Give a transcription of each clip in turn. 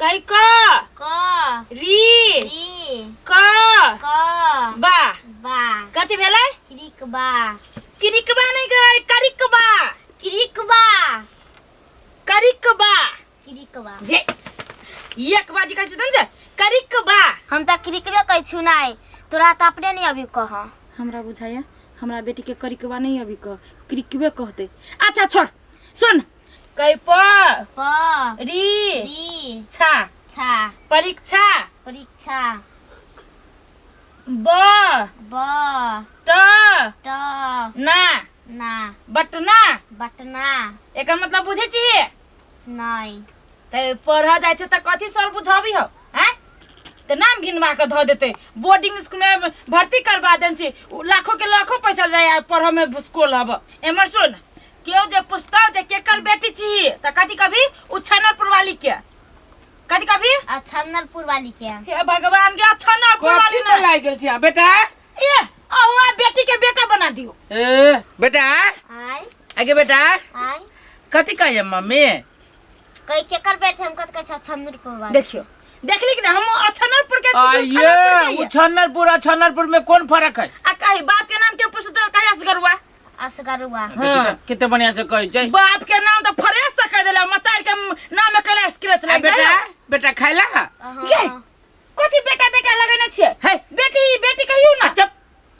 कही क क री री क क बा बा कथी भेलै किरिकबा किरिकबा नहि गै करिकबा किरिकबा करिकबा किरिकबा हे एक बाजी कहै छै तहन से करिकबा हम तऽ किरिकबे कहै छु नहि तोरा तऽ अपने नहि अभी कह हमरा बुझाइया हमरा बेटी के करिकबा नहीं अभी कह किरिकबे कहते अच्छा छोड़ सुन कही प प री री छा छा परीक्षा परीक्षा ब ब ट ट ना ना बटना बटना एकर मतलब बुझै छी नहि तऽ पढ़ऽ जाइ छै तऽ कथी सर बुझाबी हो आँय तऽ नाम गिनवा कऽ धऽ देतै बोर्डिंग स्कूल में भर्ती करवा देने छी उ लाखों के लाखों पैसा जाय पढ़ऽ में भुसकोल हब एमहर सुन केओ जे पूछतौ जे केकर बेटी छी तऽ कथी कभी उ छनरपुर वाली के कथी कभी छन्नरपुर वाली के हे भगवान के छनरपुर वाली कथी ना में लागि गेल छी अहाँ, बेटा ए अहूँ आ बेटी के बेटा बना दियौ ए बेटा आय आगे बेटा आय कथी कहैया मम्मी कई केकर बेटी हम कत कहै छै छन्नरपुर वाली देखियो देखली कि ना हम अछनरपुर के छी आये छनरपुर के उछन्नरपुर अछन्नरपुर में कौन फर्क है आ कही बाप के नाम के पूछतो कही असगरुआ असगरुआ हाँ। कितने बढ़िया से कहै छै बाप के नाम तो फ्रेश से कह देला मतार के नाम में कैला स्क्रैच आ लग बेटा जाए बेटा खाइला ये कथी बेटा बेटा लगेने छियै है। बेटी बेटी कहियो ना अच्छा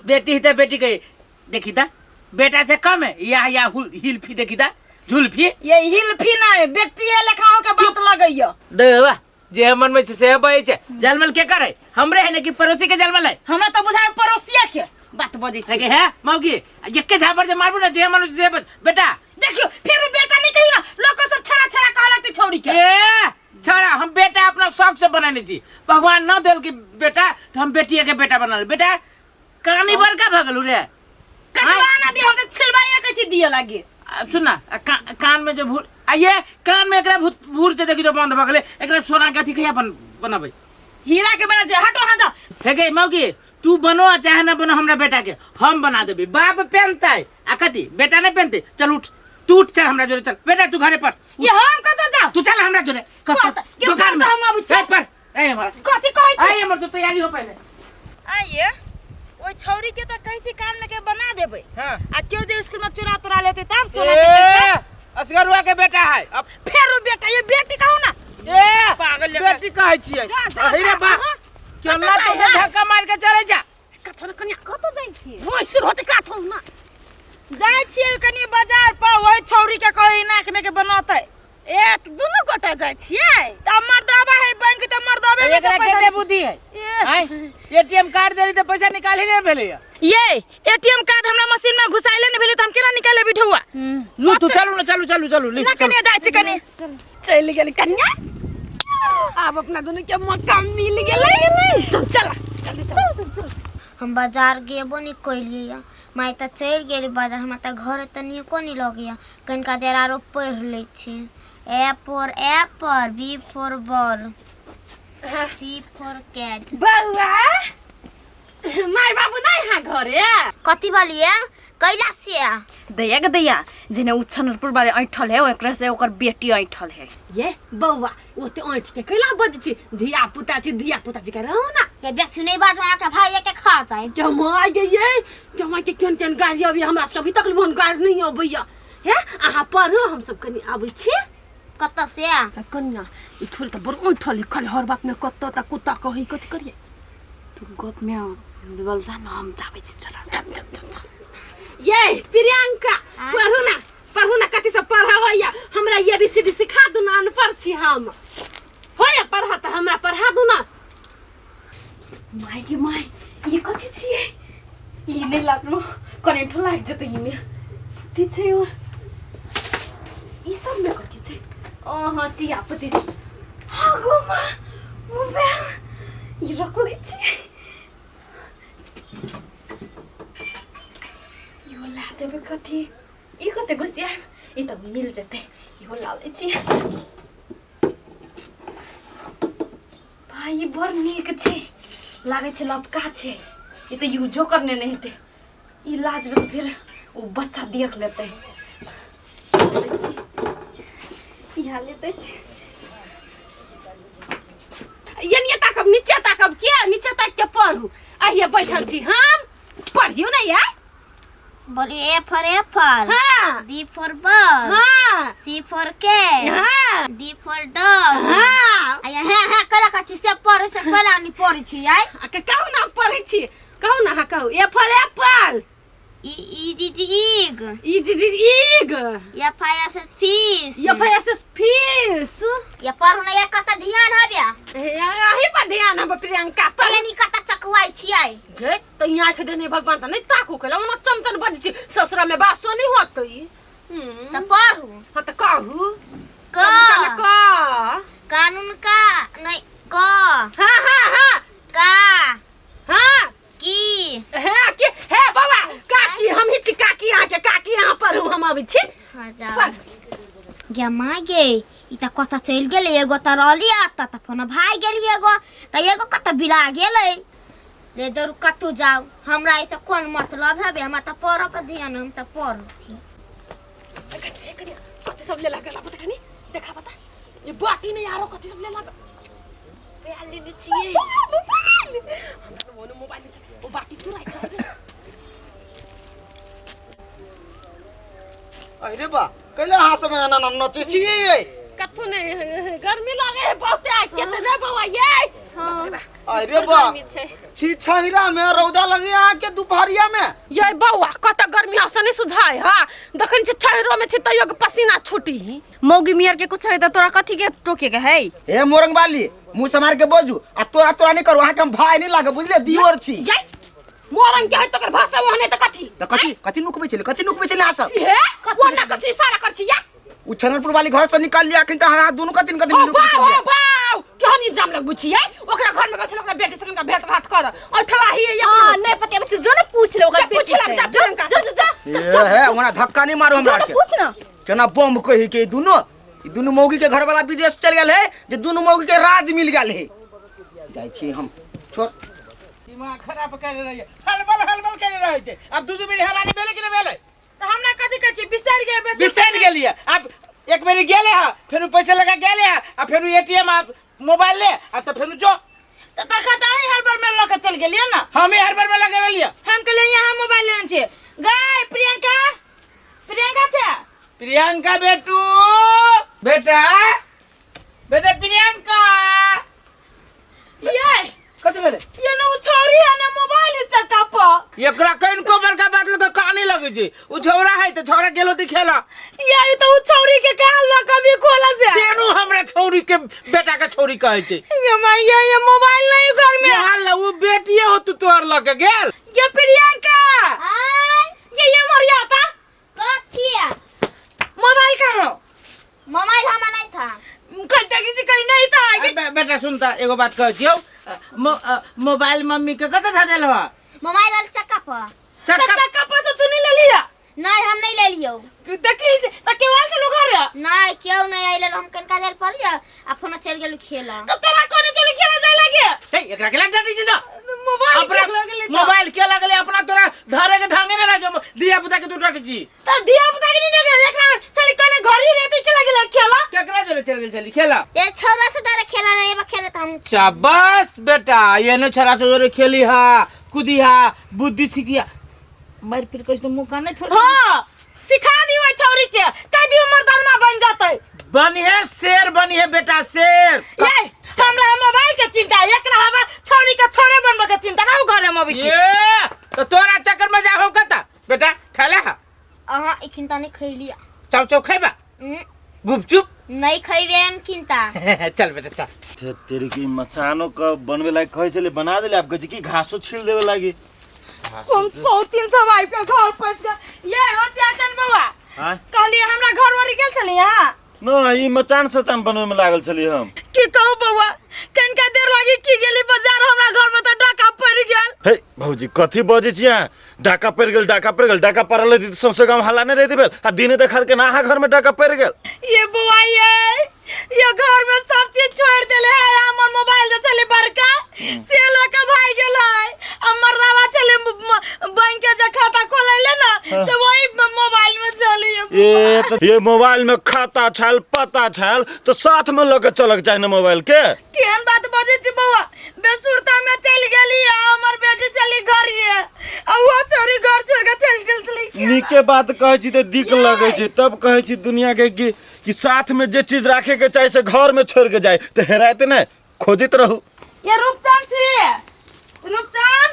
बेटी ही त बेटी कही देखी त बेटा से कम है या या हुल हिलफी देखी त झुलफी ये हिलफी नहीं बेटी है लेखा हो के बात लगैया देवा जे मन में छै से बहै छै जलमल के करे हमरे है ने कि पड़ोसी के जलमल है हमरा तो बुझाय पड़ोसिया के बात बजै छै सके है मौगी एके झापर जे मारबू ना जे मन से बज- बेटा देखियो फिर बेटा नहीं कहियो ना लोग सब छड़ा छड़ा कहलक ते छौड़ी के ए छड़ा हम बेटा अपना शौक से बनेने छी भगवान न देल कि बेटा तो हम बेटिए के बेटा बना बेटा कानी बड़का भऽ गेलू रे कटवा ना दियो त छिलबाइए के छी दिए लागे आब सुन ना आ का, कान में जे भूर आ ये कान में एकरा भूत भूर जे देखी तो बंद भऽ गेलै एकरा सोना के अथी कहिया बन बनबै हीरा के बना जे हटो हां जा हे गे मौगी तू बनो आ चाहे ना बनो हमरा बेटा के हम बना देबै बाप पहनतै आ कथी बेटा नहीं पहनतै चल उठ तू उठ चल हमरा जोरे चल बेटा तू घरे पर ये हम कत जाओ तू चल हमरा जोरे कत? के दुकान में कत हम अबै छी? ए, पर ए हमरा कथी कहै छी ए हमर तो तैयारी हो पहिले आइए ओइ छौड़ी के त कहै छी कान में के बना देबै हां आ केओ जे स्कूल में चोरा तोरा लेतै तब सोना के ए असगरुआ के बेटा है अब फेर उ बेटा ये बेटी कहू ना ए पागल लेखा। बेटी कहै छियै जा, जा, अहि रे जा, बा हाँ। केना तो से धक्का मार के चले जा कथन कनिया कतऽ जाइ छियै भैंसुर होतै काथौ ना जाइ छियै कनी बाजार पर ओहि छौड़ी के कहै नाक में के बनतै ए तऽ दुनू गोटा जाइ छियै तऽ मर्दाबा है बैंक तऽ मर्दाबे में से एकरा पैसा केते बुद्धि है ए, आय एटीएम कार्ड देली त पैसा निकाली ले भेलै ये एटीएम कार्ड हमरा मशीन में घुसाइले नहीं भेलै तऽ हम केना निकाले बिठौआ लू तू चलू ना चलू चलू चलू ना कनिया जाइ छी कनी चलि गेल कनिया आब अपना दुनू के मौका मिल गेलै चल चल जल्दी चल हम बाजार गेबो नहीं कैलियै माय तऽ चलि गेली बाजार हमरा तऽ घर तऽ नीको नहि लगैए कनिका देर आरो पढ़ि लै छी A for apple B for ball C for cat बौआ माय बाबू नहीं है घरे कथी बोलिए कैला से दैया के दैया जेने उ छनरपुर बारे ऐठल है ओकरा से ओकर बेटी ऐठल है ये बौआ ओते ऐठ के कैला बजै छी धिया पुता छी धिया पुता छी रहू ना ये बेसी नहीं बाजो यहाँ के भाई के खा जाए के माय गे ये के माय के केहन केहन गाड़ी अबैया हमरा सबके अभी तक ओहन गाड़ी नहीं अबैया हे अहाँ पढ़ू हम सब कनि आबै छी कतऽ से आ कनिया ई छोरी तऽ बड़ ऐठल है खाली हर बात में कत्ता ता कुत्ता कहै कथी करिए तू गप में बोल जा ना हम जाबै छी चल चल चल चल चल ये प्रियंका पढ़ू ना पढ़ू ना कथी सब पढ़ावैया हमरा ये बी सी डी सिखा दू ना अनपढ़ छी हम होया पढ़ा तऽ हमरा पढ़ा दू ना माय के माय ई कथी छियै ई नहि लागलो करेंटो लागि जेतै ई में कथी छै और ई सब में कथी छै अहाँ चियापत्ती छै हाँ गो माँ मोबाइल ई रखले छियै इहो ला जेबै कथी ई कते घुसियाएब ई तऽ मिल जेतै इहो ला लै छियै भाई ई बड़ नीक छै लागै छै लबका छै ई तऽ यूजो करने नहि हेतै ई लाजबै तऽ फेर ओ बच्चा देख लेतै इएह ले जाइ छी ताकब के नीचे ताक के पढ़ू आइए बैठल छी हम पढ़ियो ना यार बोलिए ए फॉर एप्पल हाँ बी फॉर बॉल हाँ सी फॉर कैट हाँ डी फॉर डॉग हाँ आ हाँ हाँ कला कथी से पढ़ से कला नहीं पढ़ै छी आइ आ के कहू ना पढ़ै छी कहू ना हाँ कहू A for apple E E G G egg E G G egg F I S S fish F I S S fish ये पढ़ू ना ये कत ध्यान हबे अही पर ध्यान हब प्रियंका पर पहिले नी कत चकवाइ छियै गे त यहाँ आँखि देने भगवान त नहीं ताकू केला ओना चमचन बज छी ससुरा में बासो नहीं होतई त पढ़ू हाँ त कहू क क कानून का नहीं क हाँ हाँ हाँ का हाँ की हे के हे बाबा काकी हम ही छी काकी अहाँ के काकी अहाँ पढ़ू हम अबै छी हाँ जाओ पढ़ गे माय गे ई त कतऽ चलि गेलै एगो तऽ रहली एतऽ तऽ फोन भागि गेली एगो तऽ एगो कतऽ बिला गेलै ले दौड़ कतहु जाउ हमरा एहिसँ कोन मतलब हेबै हमरा तऽ पढ़ऽ पर ध्यान हम तऽ पढ़ै छी कथी सब ले लागल पता कनी देखा पता ये बाटी नहीं यारो कथी सब ले लागल मोबाइल लेने छियै मोबाइल हमरा मोन मोबाइल छै ओ बाटी तू राख अरे बा कैले अहाँ सब एना ना नचै छियै कथू नहीं गर्मी लागे है बहुत आ केतना बौआ ये अरे बा गर्मी छै छी छहिरा में रौदा लगे अहाँ के दुपहरिया में ये बौआ कत गर्मी हसन नहीं सुझाय हा दखन छै छहरो में छै तैयो के पसीना छूटी ही मौगी मियर के कुछ है त तोरा कथी के टोके के है हे मोरंग वाली मुंह समार के बजू आ तोरा तोरा नहीं करू अहाँ के हम भाई नहीं लागे बुझले दियोर छी ये मोरंग के है तकर भाषा ओहने त कथी त कथी कथी नुकबै छलै कथी नुकबै छलै अहाँ सब हे वो ना कथी इशारा कर छी या उ छनरपुर वाली घर से निकाल लिया अखन त अहाँ दुनू कथी न कथी ओ नुकबै बाव छलियै ओ बाव केहन इल्जाम लगबै छियै ओकरा घर में गेल छल ओकरा बेटी से कनिका भेंट घाट कर ऐठला ही ये हां नहीं पता बच्चे जो ना पूछ ले ओकर जा, पूछ बेटी ले, से। जा, जो प्रियंका। जो जो जो ए हे ओना धक्का नहीं मारू जो हमरा ना के पूछ ना केना बम कही के ई दुनू ई दुनू मौगी के घर वाला विदेश चल गेल है जे दुनू मौगी के राज मिल गेल है जाइ छी हम छोड़ दिमाग खराब करे रहिए हलबल हलबल करे रहै छै अब दू दू बेरी हरानी भेलै कि नहि भेलै तऽ हमरा कथी कहै छी बिसरि गेल बेसी बिसरि गेलियै अब एक बेरी गेले हा फेर पैसा लगा गेले हा आ फेर एटीएम आ मोबाइल ले आ तऽ फेर जो तऽ तखन तऽ अहीं हर बार में लऽ के चलि गेलियै ने हमे हर बार में लगा गेलियै हम कहलियै यहाँ मोबाइल लेने छियै गाय प्रियंका प्रियंका छै प्रियंका बेटू बेटा बेटा प्रियंका ये कथी भेलै ये न उ छौरी है ने मोबाइल है चक्का पर एकरा कनिको बड़का बात लग कहानी लगै छै उ छौड़ा है तऽ छौड़ा गेलो तऽ खेला ये ई तो उ छौरी के कान ल कभी खोला से तेनु हमरा छौरी के बेटा के छौरी कहै छै ये मैया ये मोबाइल नहीं घर में यहाँ ल उ बेटिए हो तू तोहर लग के गेल ये प्रियंका आय ये मरिया था कथी मोबाइल कहाँ हो मोबाइल हमरा नहीं था खड्डा किसी कहीं नहीं था अरे बेटा सुनता एगो बात कहै छियौ मोबाइल मम्मी के कतऽ धऽ देलहो मोबाइल वाला चक्का पर चक्का चक्का पर से तू नहीं ले लिया नहीं हम नहीं ले लियो देखी त केवल से लोग घर नहीं क्यों नहीं आइल हम कनका देर पढ़ लिया आ फोन चल गेल खेला तो तोरा कोने चल खेला जाय लागे हे एकरा के डांटै छी तऽ मोबाइल अपना के लगले तो। मोबाइल के लगले अपना तोरा धरे के ढंगे ने रह जो धिया पुता के तू डांटै छी त धिया पुता के नहीं लगे एकरा चली कोने घर ही रहती के लगले खेला केकरा जोरे चल गेल छली खेला ये छोरा से डरे खेला नहीं बा खेला तो हम शाबाश बेटा ये नो छरा से जोरे खेली हा कूदी हा बुद्धि सीखिया मार पीट कर तो मुंह कान नहीं छोड़ हां सिखा दी ओइ छौरी के कह दियो मर्दानमा बन जतै बनी है शेर बनी है बेटा शेर ये हमरा मोबाइल के चिंता एकरा हवा छौरी के छोरे बनबे के चिंता ना घरे में अबै छी ये तो तोरा चक्कर में जाहो कता बेटा खाला हा अहाँ एखन तऽ नहीं खैली चाव चाव खैबा गुपचुप नहीं खैबे हम किनता चल बेटा चल थे तेरे की मचानो क बनवे लायक कहै छलै बना देले आब कहै छै कि घासो छील देवे लागी कोन सौतीन सब आबि के घर पैस के ये हो चाचन बौआ आँय? कहलिए हमरा घर वाली गेल छली यहाँ न ई मचान सचान बनवे में लागल छलियै हम की कहू बौआ कनिका देर लागी की गेली बाजार हमरा घर में तो डाका पड़ गेल हे भौजी कथी बजै छी अहाँ डाका पड़ि गेल डाका पड़ि गेल डाका पड़ल रहितै तऽ सौंसे गाँव हल्ला नहि रहितै भेल आ दिने देखार के ना अहाँ घर में डाका पड़ि गेल ये बौआ ये घर में सब चीज छोड़ देले है हमर मोबाइल जे छले बड़का से लऽ के भाग गेल है हमर रावा छले बैंक के जे खाता खोलैले ना तो वही मोबाइल में चली ए तऽ ये मोबाइल में खाता छल पता छल तऽ साथ में लऽ के चलक चाही ने मोबाइल के केहन बात बजै छी बौआ बेसुरता चल गेली आ हमर बेटी चली घर ये आ वो छोरी घर छोड़ के चल गेल छली। नीके बात कहै छी तऽ दिक लगै छै, तब कहै छी दुनिया के कि साथ में जे चीज राखे के चाही से घर में छोड़ के जाए तऽ हेराते नहि, खोजैत रहू। ये रूपचंद छी, रूपचंद,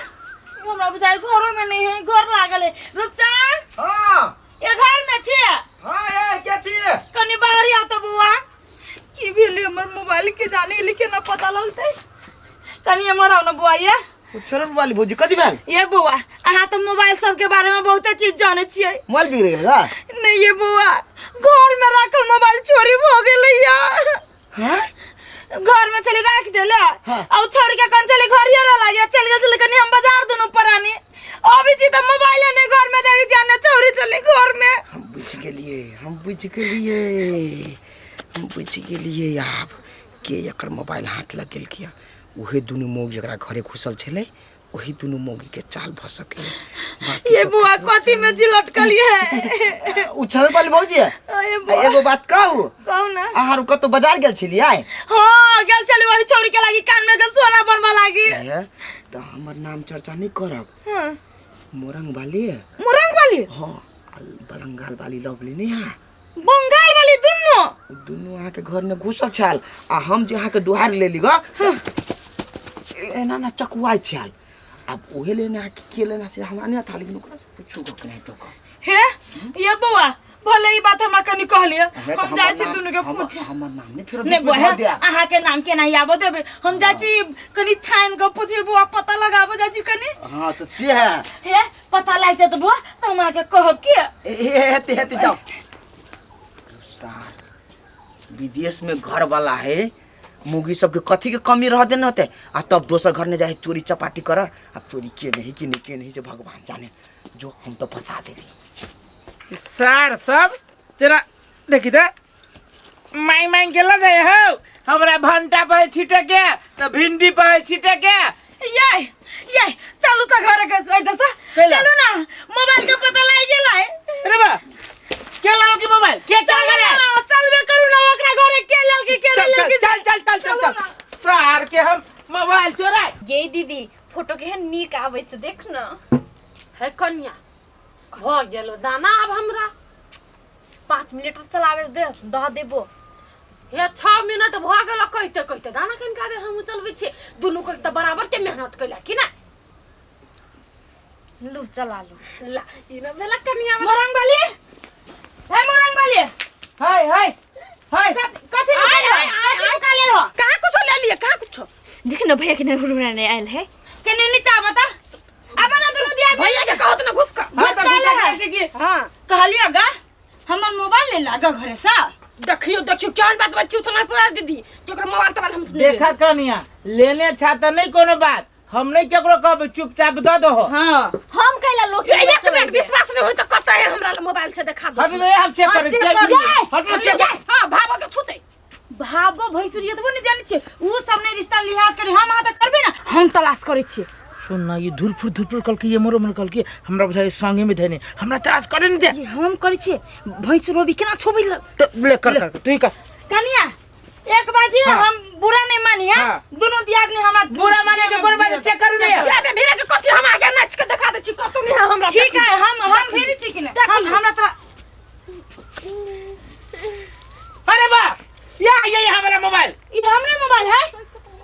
ई हमरा बुझाइ घरो में नहीं है, घर लागल है। रूपचंद। हाँ। ये घर में छी? हाँ, ये के छी? कनी बाहर आओ तो बुआ, की भेलै हमर मोबाइल के जाने गेलै केना पता लगतै। कनी एम्हर आउ ने बुआ। ये छोड़ो मोबाइल भौजी, कथी भेल? ये बुआ, अहाँ तऽ मोबाइल सबके बारे में बहुते चीज जानै छियै। मोबाइल बिगड़ गेल का? नहीं ये बुआ, घर में राखल मोबाइल चोरी भऽ गेलै या। हाँ? घर में चली राख देले। हाँ। और छोड़ के कन चली घर ही रहला या चल गेल चली कनी हम बाजार दुनू परानी अभी छी तऽ मोबाइल नहीं घर में देखी जाने चोरी चली घर में। हम बुझि गेलियै, हम बुझि गेलियै, हम बुझि गेलियै आब के एकर मोबाइल हाथ लग गेल किया। उहे दुनू मौगी एकरा घरे घुसल छलै, ओही दुनू मौगी के चाल भऽ सकैए। बाकी ये तऽ बुआ ककरो कथी में जी लटकल ये? उछल पल भौजी। ये बुआ। एगो बात कहू? कहू ना। अहाँ कतौ बाजार गेल छलियै? हाँ गेल छली, वही छोरी के लागी कान में के सोना बनवा लागी। हे, तऽ हमर नाम चर्चा नहीं करब। हाँ। मोरंग वाली। मोरंग वाली? हाँ, आ बंगाल वाली लवली नहीं है? बंगाल वाली दुनू? उ दुनू अहाँके घर में घुसल छल आ हम जे अहाँके दुहार लेली ग एना ना चकुआइ छल। आब उहे लेने अहाँके के लेना से हमरा नहीं था, लेकिन ओकरा से पूछू गप नहीं तो कह। हे ये बौआ, भले ई बात हमरा कनी कहलिए, हे तऽ हम जाइ हमर छी नाम- दुनू के पूछे। हमर नाम नहीं फेरो नहीं बीच में बौआ, धऽ देब। अहाँ के नाम के नहीं आबो देबे, हम जाइ छी कनी छान के पूछबे बौआ, पता लगाबो जाइ छी कनी। हाँ तो से है। हे पता लागि जात बौआ तऽ हम अहाँके कहब के। ए, ए, हेते हेते जाओ। सार विदेश में घर वाला है, मुगी सबके कथी के कमी रह देने होते आ तब दोसर घर में जाए चोरी चपाटी कर। अब चोरी के नहीं कि नहीं के नहीं से भगवान जाने, जो हम तो फंसा देली। सार सब जरा देखी त मांग मांग के ल जाए हो, हमरा भंटा पे छिटे के त भिंडी पे छिटे के। ये ये चलू त घर के ऐसा कैला? चलू ना, मोबाइल के पता लागि गेलै। अरे बा के लेलो की मोबाइल के चल चलू गेलै? ना, चलबे करू ना, ओकरा घरे के लेल के चल, लेल चल, के चल, चल, चल, चल, चलू चल। ना। सार के हम मोबाइल चोराय। ये दीदी फोटो केहन नीक आबै छै देख न। हे कन्या भऽ गेलो दाना आब हमरा 5 मिनट चलावे दे दह देबो। हे 6 मिनट भऽ गेल कहिते कहिते दाना कनिका देर हमहूँ चलबै छियै, दुनू के तऽ बराबर के मेहनत कैला कि ना। लू चला लू। ला ई न भेला कन्या वाला। मोरंग वाली, हे मोरंग वाली। हाय हाय हाय। कथी आय, निकाल आय, आय, कथी आय। निकाल लेलो? कहाँ कुछो ले लिए, कहाँ कुछो? देख न भैया के नहीं हुड़ुड़ा नहीं आयल है। कने नीचा बता। अब ना दुनू दिया भैया के कहत ना घुस कर। हाँ, तऽ घुस घुसा कर जाइ छै की? हाँ। कहलियो गा हमर मोबाइल ले लागा घरे से। देखियो देखियो केहन बात बच्ची सुना पूरा दीदी कि ओकर मोबाइल तोबाइल हम सब नहीं देखा कनिया लेने छा त नहीं कोनो बात, हम नहीं केकरो कहबै, चुपचाप द दहो। हाँ। हम कैला लोग लेबै। एक मिनट विश्वास नहीं होय त कतऽ है हमरा लग मोबाइल से देखा दो। हट ले, हम चेक हाँ, करै चेक छी। करू। हट ले, चेक कर। हाँ, भाबो के छूते। भाबो भैंसुर ये तो नहीं जानै छियै, उ सब नहीं रिश्ता लिहाज करी, हम अहाँ त करबै ना, हम तलाश करै छियै। सुन ना, ये धुरफुर धुरफुर कल के ये मोरो मोरो कल के हमरा बुझाइ संगे में धने हमरा तलाश करे नहीं दे। ये हम करै छियै, भैंसुर अभी केना छोबै ल? तो ले कर कर तू ही कर। कनिया एक बाजी हाँ। हम बुरा नहीं मानी है, हाँ। दोनों दियाद नहीं हमरा बुरा माने के कोई बात चेक करू नहीं। ये बे भीरा के कथी हम आगे नाच के देखा दे छी, कतौ नहीं है हमरा। ठीक है, हम फिर छी कि नहीं? हम हमरा तोरा अरे बा या ये हमारा मोबाइल। ई हमरा मोबाइल है?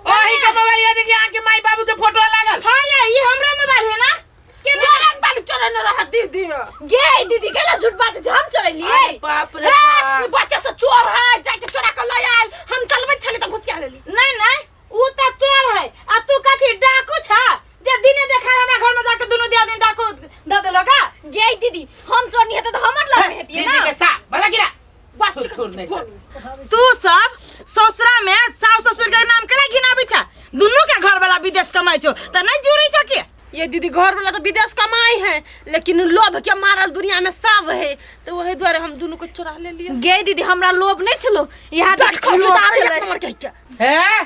ओही के मोबाइल ये देखिए अहाँ के माई बाबू के फोटो लागल। हाँ या ई हमरा मोबाइल है ना? के मोरंग वाली चोरे न रह दीदी। गे दीदी कैला झूठ बात छै, हम चोरैलियै। अरे बाप रे हे, बाप। ई बच्चा से चोर है, जाके चोरा के लय आयल, हम चलबै छली त घुसिया लेली। नहीं नहीं, उ त चोर है आ तू कथी डाकू छा जे दिने देखा हमरा घर में जाके दुनू दिया दिन डाकू द देलो का? गे दीदी हम चोर नहीं हेतै त हमर लग में हेतियै दीदी ना। के सा भला गिरा। बस छोड़, छोड़, नहीं। तू सब ससुरा में सास ससुर के नाम केना घिनाबै छा? दुनू के घर वाला विदेश कमाइ छौ त नहीं जुड़ै छौ के? ये दीदी घर वाला तो विदेश कमाई है, लेकिन लोभ के मारल दुनिया में सब है, तो वही द्वारे हम दोनों को चुरा ले लिए। गे दीदी हमरा लोभ नहीं छलो, यहाँ डट देख खा के लोभ तारे छलै। एक नंबर के हिके। हैं?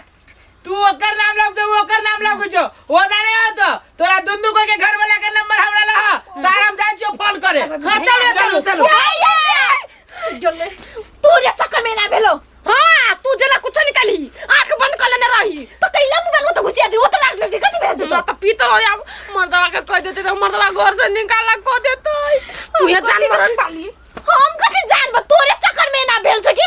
तू ओकर नाम लग जो, ओकर नाम लग जो, वो ना नहीं हो तो तोरा दुनू को के घर वाला के नंबर हमरा लह, सारा हम जाय छियो फोन करे। हां चलो चलो चलो। जल्दी। तू रे चक्कर में ना भेलो। हां तू जना कुछ निकाली, आंख बंद कर लेने रही। तो कैला मोबाइल वो तो घुसिया दी, वो तो राख लेलकै, कथी भेल जेतौ? भीतर हो जाब मर्दवा के कह देते त मर्दवा घर से निकाला कह देते तू ये जान मरन वाली हम कथी जानब तोरे चक्कर में ना भेल छ कि